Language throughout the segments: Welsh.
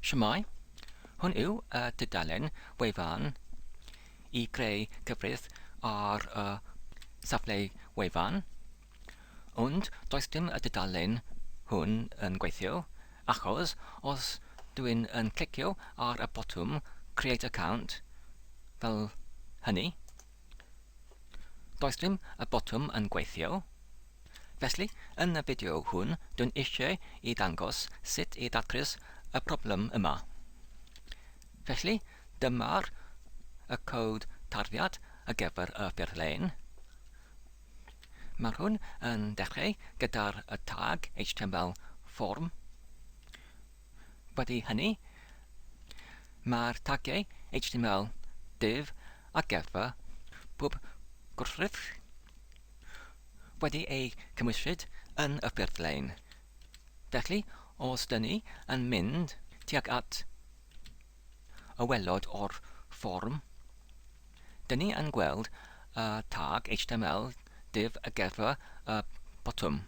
Shwmae? Hwn yw y tudalen wefan i greu cyfrif ar y safle wefan, ond does dim y tudalen hwn yn gweithio achos os dwi'n yn clicio ar y botwm Create Account fel hynny, does dim y botwm yn gweithio. Felly, yn y fideo hwn, dwi'n eisiau i ddangos sut i ddatrys y problem yma. Felly, dyma'r y cod tarddiad ar gyfer y ffurflen. Mae'r hwn yn dechrau gyda'r y tag HTML form. Wedi hynny, mae'r tagiau HTML div ar gyfer pob gwrthrych wedi eu cymhwysryd yn y ffurflen. Felly, os dyn ni yn mynd tuag at y waelod o'r fform, dyn ni yn gweld y tag HTML div y gerfa y botwm,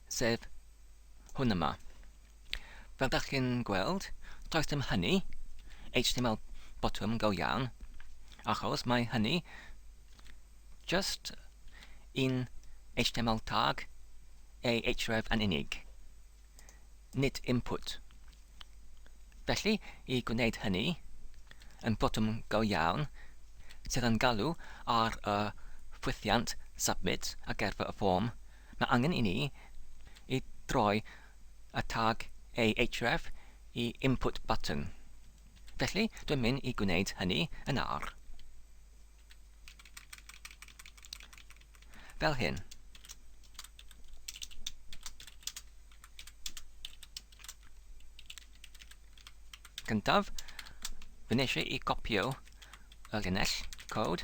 sef hwn yma. Fel dach chi'n gweld, does dim hynny, HTML botwm go iawn, achos mae hynny just un HTML tag a href yn unig, nid input. Felly, i gwneud hynny, yn botwm go iawn, sydd yn galw ar y ffwythiant submit ar gyfer y fform, mae angen i ni i droi y tag a href i input button. Felly, dwi'n mynd i gwneud hynny yn awr. Fel hyn. Gyntaf, fy eisiau i gopio y linell cod.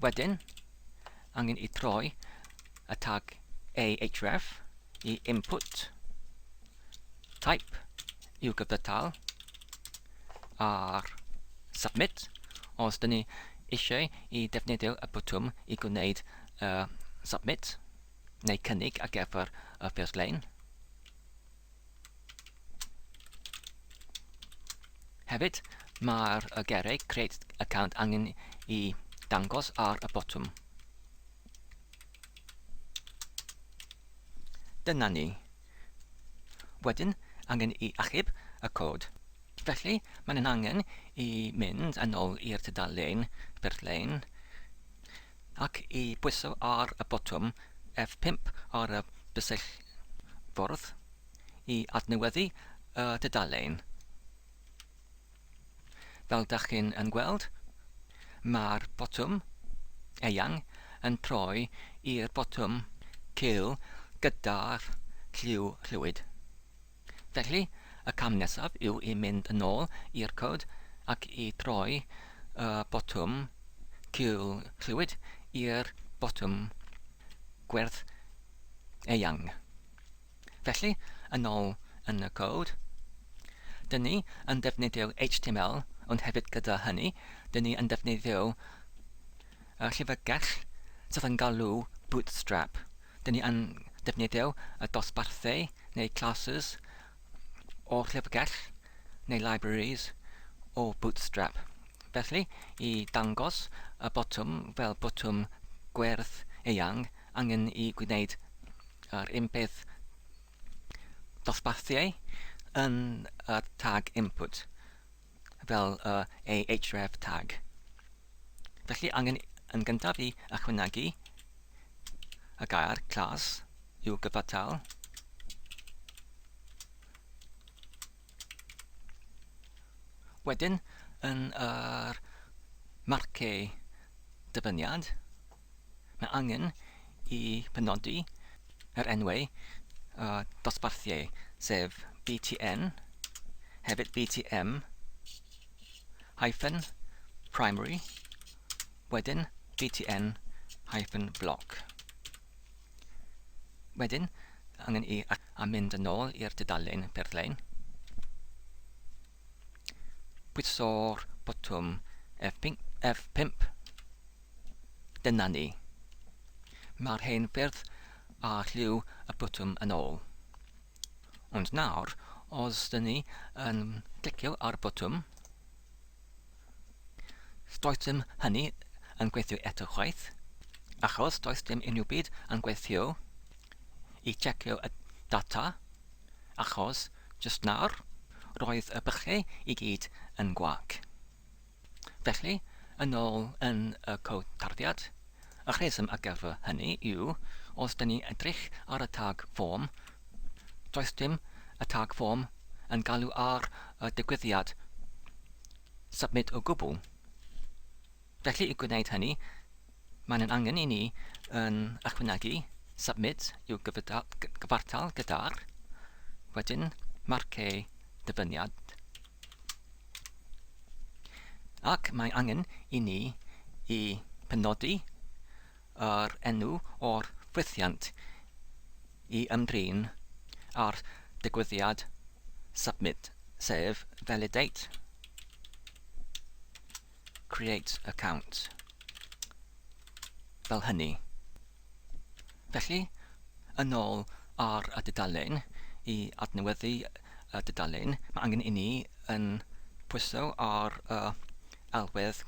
Wedyn, angen i troi y tag a href i input type i'w gyfatal ar submit os dyn ni eisiau i defnyddio y botwm i gwneud y submit neu cynnig ar gyfer y ffurflen. Hefyd, mae'r y gerrig Create Account angen i dangos ar y botwm. Dyna ni. Wedyn, angen i achub y cod. Felly, mae'n angen i mynd yn ôl i'r tudalen ffurflen ac i bwyso ar y botwm F5 ar y bysell fwrdd i adnewyddu y dudalen. Fel dach chi'n yn gweld, mae'r botwm eang yn troi i'r botwm cul gyda'r lliw llwyd. Felly, y cam nesaf yw i mynd yn ôl i'r cod ac i droi y botwm cul llwyd i'r botwm gwyrdd eang. Felly, yn ôl yn y cod, dyn ni yn defnyddio HTML, ond hefyd gyda hynny, dyn ni yn defnyddio y llyfrgell sydd yn galw Bootstrap. Dyn ni yn defnyddio y dosbarthau neu classes o'r llyfrgell neu libraries o Bootstrap. Felly, i dangos y botwm fel botwm gwyrdd eang, angen i gwneud yr un peth dosbarthiau yn y tag input, fel y a href tag. Felly, angen yn gyntaf i ychwanegu y gair class i'w gyfatal. Wedyn, yn yr marciau dyfyniad, mae angen i penodi yr enwau y dosbarthiau, sef BTN, hefyd BTM, hyphen primary, wedyn BTN hyphen block. Wedyn, angen i a mynd yn ôl i'r dudalen ffurflen. Pwyso'r botwm F5, F5. Dyna ni. Mae'r hen ffyrdd a lliw y botwm yn ôl. Ond nawr, os dyn ni yn clicio ar y botwm, does dim hynny yn gweithio eto chwaith, achos does dim unrhyw byd yn gweithio i checio y data, achos jyst nawr roedd y bychau i gyd yn gwag. Felly, yn ôl yn y cod tarddiad, y rheswm ar gyfer hynny yw, os dyn ni'n edrych ar y tag form, does dim y tag form yn galw ar y digwyddiad submit o gwbl. Felly i gwneud hynny, mae'n angen i ni yn ychwanegu submit i'w gyfartal gyda'r wedyn marciau dyfyniad. Ac mae angen i ni i penodi yr enw o'r ffwythiant i ymdrin â'r digwyddiad submit, sef validate create account, fel hynny. Felly, yn ôl ar y dudalen, i adnewyddu y dudalen, mae angen i ni yn pwyso ar y allwedd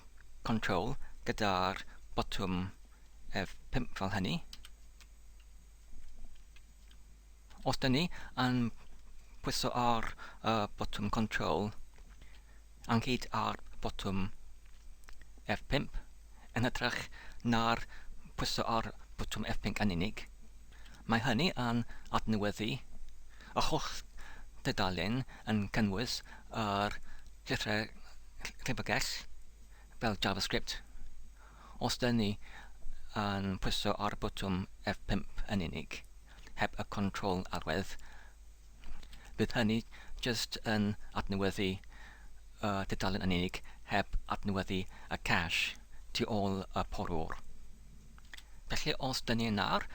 Control gyda'r botwm F5 fel hynny. Os dyn ni yn pwyso ar y botwm Control ynghyd â'r botwm F5 yn hytrach na'r pwyso ar botwm F5 yn unig, mae hynny yn adnewyddu y holl dudalen yn cynnwys yr llythrau llyfrgell fel JavaScript. Os dyn ni yn pwyso ar y botwm F5 yn unig, heb y Control allwedd, bydd hynny jyst yn adnewyddu y tudalen yn unig heb adnewyddu y cache tu ôl y porwr. Felly os dyn ni nawr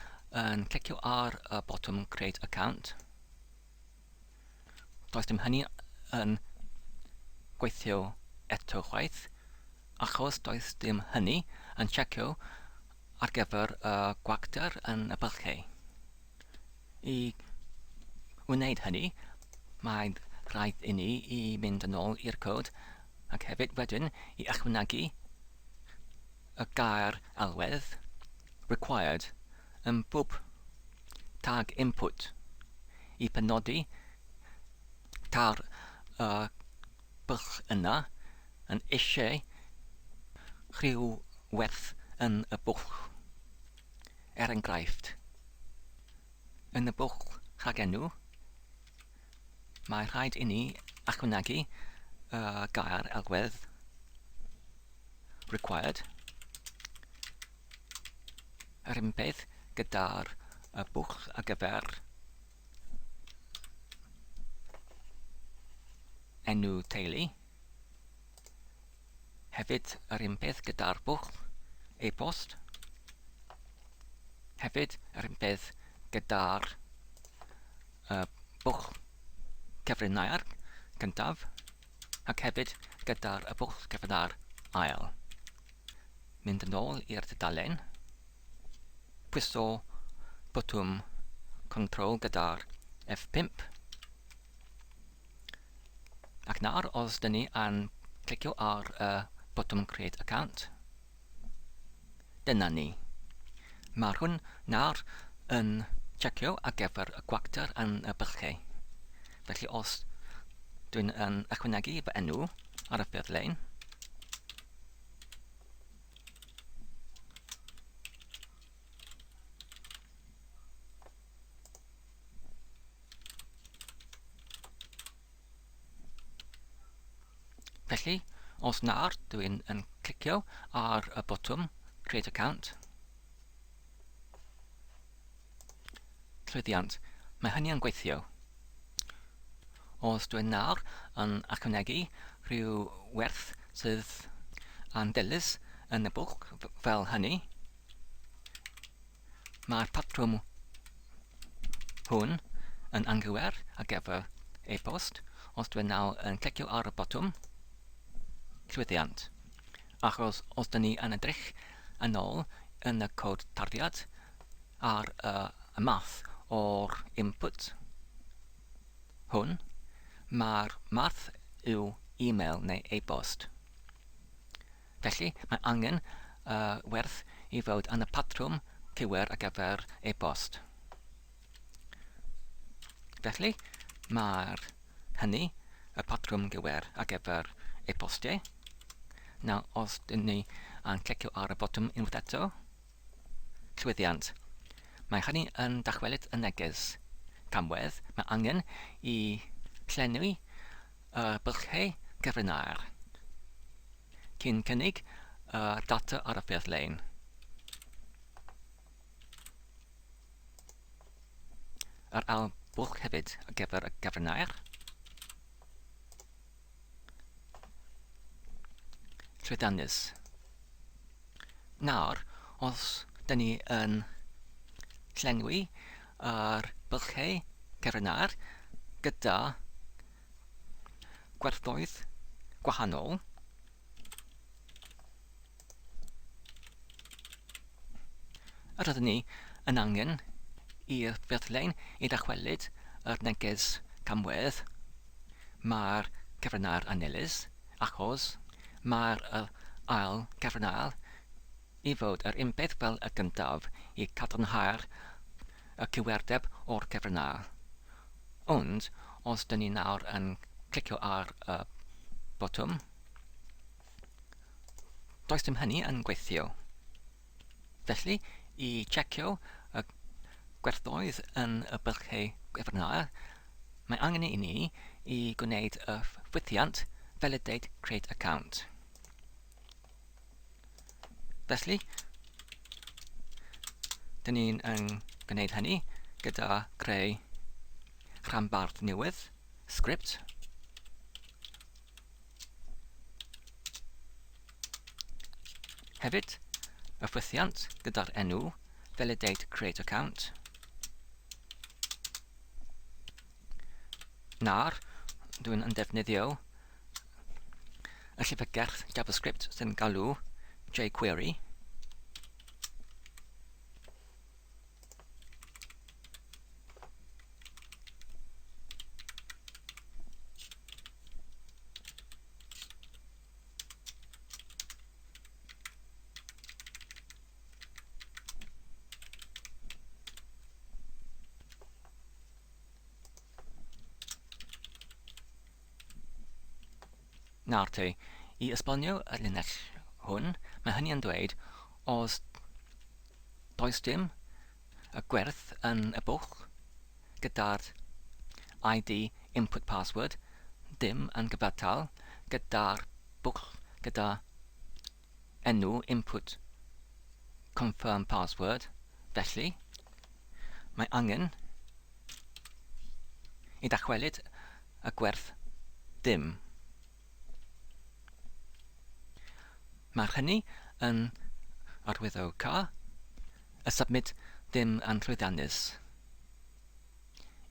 yn clicio ar y botwm Create Account, does dim hynny yn gweithio eto chwaith, achos does dim hynny yn checio ar gyfer y gwacter yn y bylchau. I wneud hynny, mae'n rhaid i ni i mynd yn ôl i'r cod ac hefyd wedyn i ychwanegu y gair allwedd required ym mhob tag input i penodi ta'r y bwlch yna yn eisiau rhyw werth yn y bwlch. Er enghraifft, yn y bwlch rhagenw, mae rhaid i ni ychwanegu y gair allwedd required. Yr un peth gyda'r y bwlch ar gyfer enw teulu. Hefyd yr un peth gyda'r bwlch e-bost. Hefyd yr un peth gyda'r bwlch cyfrinair cyntaf ac hefyd gyda'r y bwlch cyfrinair ail. Mynd yn ôl i'r tudalen, pwyso botwm Control gyda'r F5 Ac nawr, os dyn ni yn clicio ar y botwm Create Account, dyna ni. Mae'r hwn nawr yn checio ar gyfer y gwacter yn y bylchau. Felly os dwi'n yn ychwanegu fy enw ar y ffurflen, Felly, os nawr dwi'n yn clicio ar y botwm Create Account, llwyddiant, mae hynny yn gweithio. Os dwi'n nawr yn ychwanegu rhyw werth sydd yn ddilys yn y bwlch fel hynny, Mae'r patrwm hwn yn anghywir ar gyfer e-bost, os dwi nawr yn clicio ar y botwm llwyddiant. Achos os dyn ni yn edrych yn ôl yn y cod tarddiad ar y, y math o'r input, Mae'r math yw e-mail neu e-bost. Felly, mae angen y werth i fod yn y patrwm cywir ar gyfer e-bost. Felly, mae'r hynny y patrwm gywir ar gyfer e-bostiau. Nawr, os dyn ni yn clicio ar y botwm unwaith eto, llwyddiant. Mae hynny yn dychwelyd y neges camwedd. Mae angen i llenwi y bylchau cyfrinair cyn cynnig y data ar y ffurflen. Yr ail bwlch hefyd ar gyfer y cyfrinair. Llwyddiannus. Nawr, os dyn ni yn llenwi yr bylchau cyfrinair gyda gwerthoedd gwahanol, Rydyn ni yn angen i'r ffurflen i ddychwelyd yr neges camwedd. Mae'r cyfrinair yn ddilys achos mae'r yr ail gyfrinair i fod yr un peth fel y gyntaf i cadarnhau'r y cywirdeb o'r cyfrinair. Ond os dyn ni nawr yn clicio ar y botwm, Does dim hynny yn gweithio. Felly, i checio y gwerthoedd yn y bylchau gwefrnau, mae angen i ni i gwneud y ffwythiant Validate Create Account. Felly, dyn ni'n yn gwneud hynny gyda creu rhanbarth newydd, script, Hefyd, y ffwythiant gyda'r enw Validate Create Account. Nawr, dwi'n yn defnyddio y llyfrgell JavaScript sy'n galw jQuery. Nawr te, i esbonio y linell hwn, mae hynny yn dweud os does dim y gwerth yn y bwlch gyda'r ID input password dim yn gyfartal gyda'r bwlch gyda enw input confirm password, felly mae angen i ddychwelyd y gwerth dim. Mae hynny yn arwyddo ca y submit ddim yn llwyddiannus.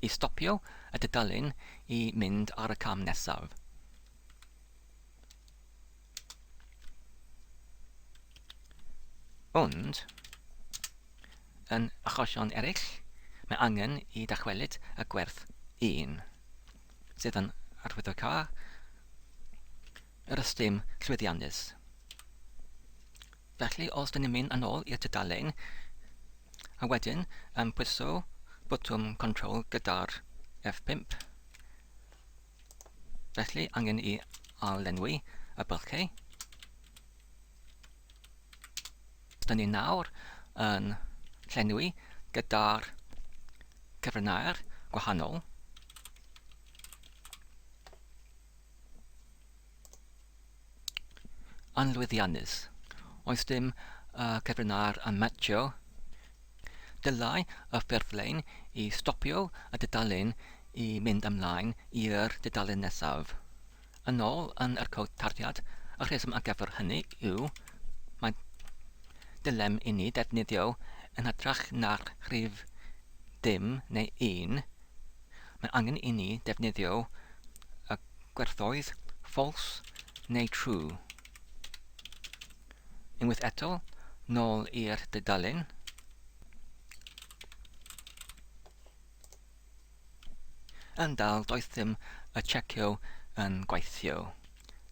I stopio y dudalen i mynd ar y cam nesaf. Ond, yn achosion eraill, mae angen i dychwelyd y gwerth 1, sydd yn arwyddocaâ yr ystym llwyddiannus. Felly, os dyn ni'n mynd yn ôl i'r tudalen, a wedyn yn pwyso botwm Control gyda'r F5, Felly, angen i ail-lenwi y bylchau. Dyn ni nawr yn llenwi gyda'r cyfrinair gwahanol. Anlwyddiannus. Oes dim y cyfrinair yn matcho. Dylai y ffurflen i stopio y dudalen i mynd ymlaen i'r dudalen nesaf. Yn ôl yn yr cod tarddiad, y rheswm ar gyfer hynny yw mae dylem i ni defnyddio yn hytrach na'r rhif dim neu un, mae angen i ni defnyddio y gwerthoedd false neu true. Unwaith eto, nôl i'r dudalen. Yn dal, does ddim y checio yn gweithio.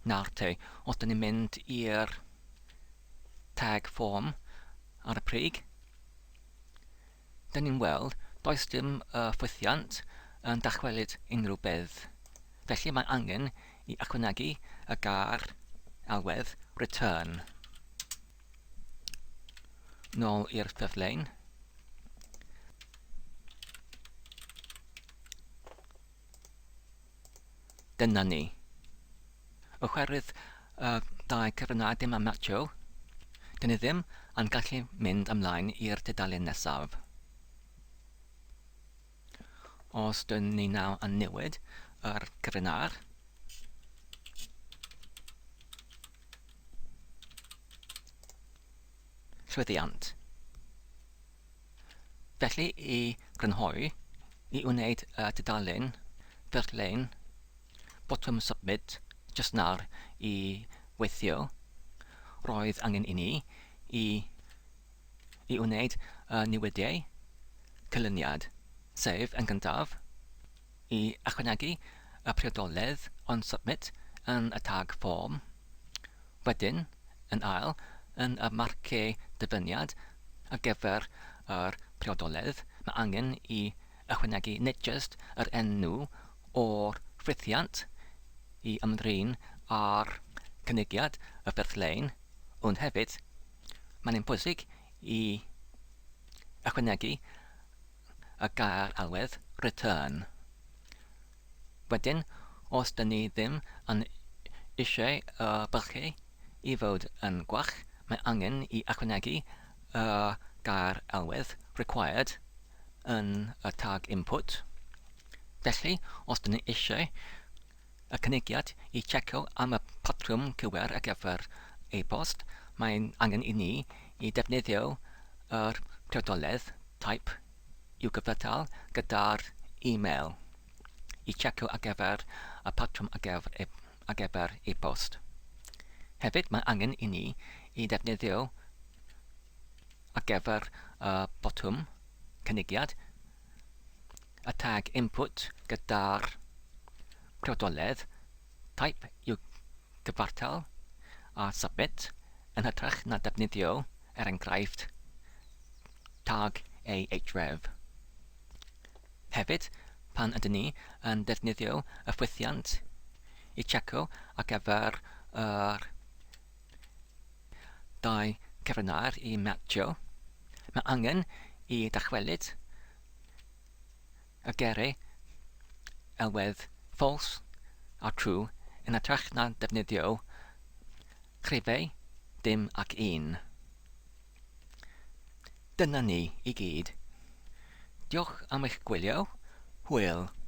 Nawr te, os dyn ni'n mynd i'r tag form ar y brig, dyn ni'n weld does dim y ffwythiant yn dychwelyd unrhyw beth. Felly mae angen i ychwanegu y gair allwedd return. Nôl i'r ffurflen. Dyna ni. Oherwydd y ddau cyfryngau ddim yn matcho, dyn ni ddim yn gallu mynd ymlaen i'r tudalen nesaf. Os dyn ni nawr yn newid yr cyfrinair, llwyddiant. Felly i grynhoi, i wneud y tudalen ffurflen botwm Submit jyst nawr i weithio, roedd angen i ni i i wneud y newidiau canlyniad, sef, yn gyntaf, i ychwanegu y priodoledd onSubmit yn y tag form, Wedyn, yn ail, yn y marciau dyfyniad ar gyfer yr priodoledd, mae angen i ychwanegu nid jyst yr enw o'r ffrithiant i ymdrin â'r cynigiad y ffurflen, ond hefyd mae'n bwysig i ychwanegu y gair allwedd return. Wedyn, os dyn ni ddim yn eisiau y bylchau i fod yn gwall, mae angen i ychwanegu y gair allwedd required yn y tag input. Felly, os dyn ni eisiau y cynigiad i checio am y patrwm cywir ar gyfer e-bost, mae'n angen i ni i defnyddio yr priodoledd type i'w gyfartal gyda'r e-mail i checio ar gyfer y patrwm ar gyfer e ar gyfer e-bost. Hefyd, mae angen i ni i ddefnyddio ar gyfer y botwm cynigiad y tag input gyda'r priodoledd type i'w gyfartal a submit yn hytrach na defnyddio, er enghraifft, tag a href. Hefyd, pan ydyn ni yn defnyddio y ffwythiant i checio ar gyfer yr dau cyfrinair i matcho, mae angen i dychwelyd y geiriau elwedd false a true yn hytrach na defnyddio rhifau dim ac un. Dyna ni i gyd. Diolch am eich gwylio. Hwyl.